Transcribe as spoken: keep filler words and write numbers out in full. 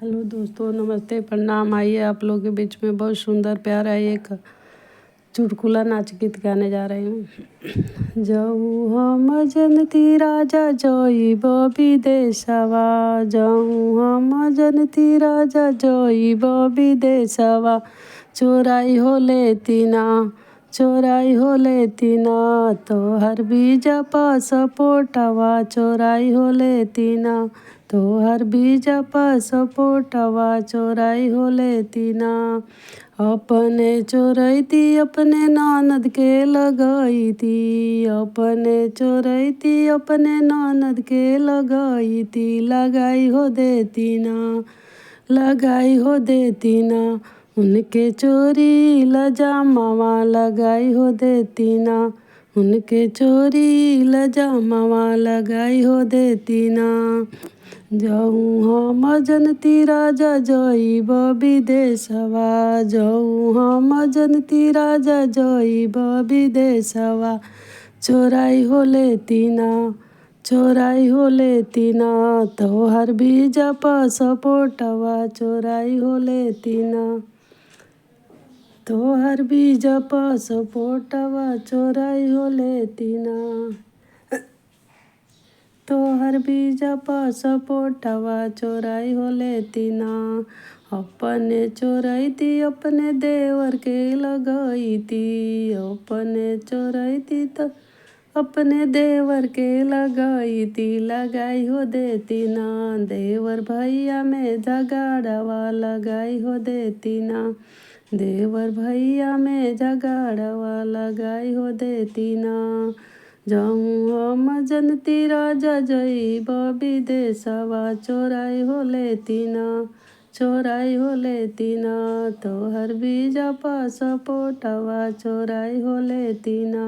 हेलो दोस्तों, नमस्ते, प्रणाम। आइए, आप लोगों के बीच में बहुत सुंदर प्यारा एक चुटकुला नाच गीत गाने जा रही हूँ। जऊ हम जनती राजा जइबो विदेशवा, जऊ हम जनती राजा जइबो विदेशवा, चोराई हो लेती ना, चोराई हो लेती ना, तोहर वीजा पासपोर्टवा चोराई हो लेती ना, तोहर वीजा पासपोर्टवा चोराई हो लेती ना। अपने चोरैती अपने ननद के लगैती, अपने चोरैती अपने ननद के लगैती, लगाई हो देती ना, लगाई हो देती ना। उनके चोरी लजामवा लगाई हो देती ना, उनके चोरी लजामवा लगाई हो देती ना। जऊ हम जनती राजा जइबो विदेशवा, जऊ हम जनती राजा जइबो विदेशवा, चोराई हो लेती ना, चोराई हो लेती ना, तोहर वीजा पासपोर्टवा चोराई हो लेती ना, तोहर वीजा पासपोर्टवा चोराई हो लेती ना, तोहर वीजा पासपोर्टवा चोराई हो लेती ना। अपने चोरैती अपने देवर के लगैती, अपने चोरैती त अपने देवर के लगैती, लगाई हो देती ना। देवर भैया में झगड़वा लगाई हो देती ना, देवर भैया में झगड़वा लगाई हो देती ना। जऊ हम जनती राजा जइबो विदेशवा, चोराई हो लेती ना, चोराई हो लेती ना, तोहर वीजा पासपोर्टवा चोराई हो लेती ना।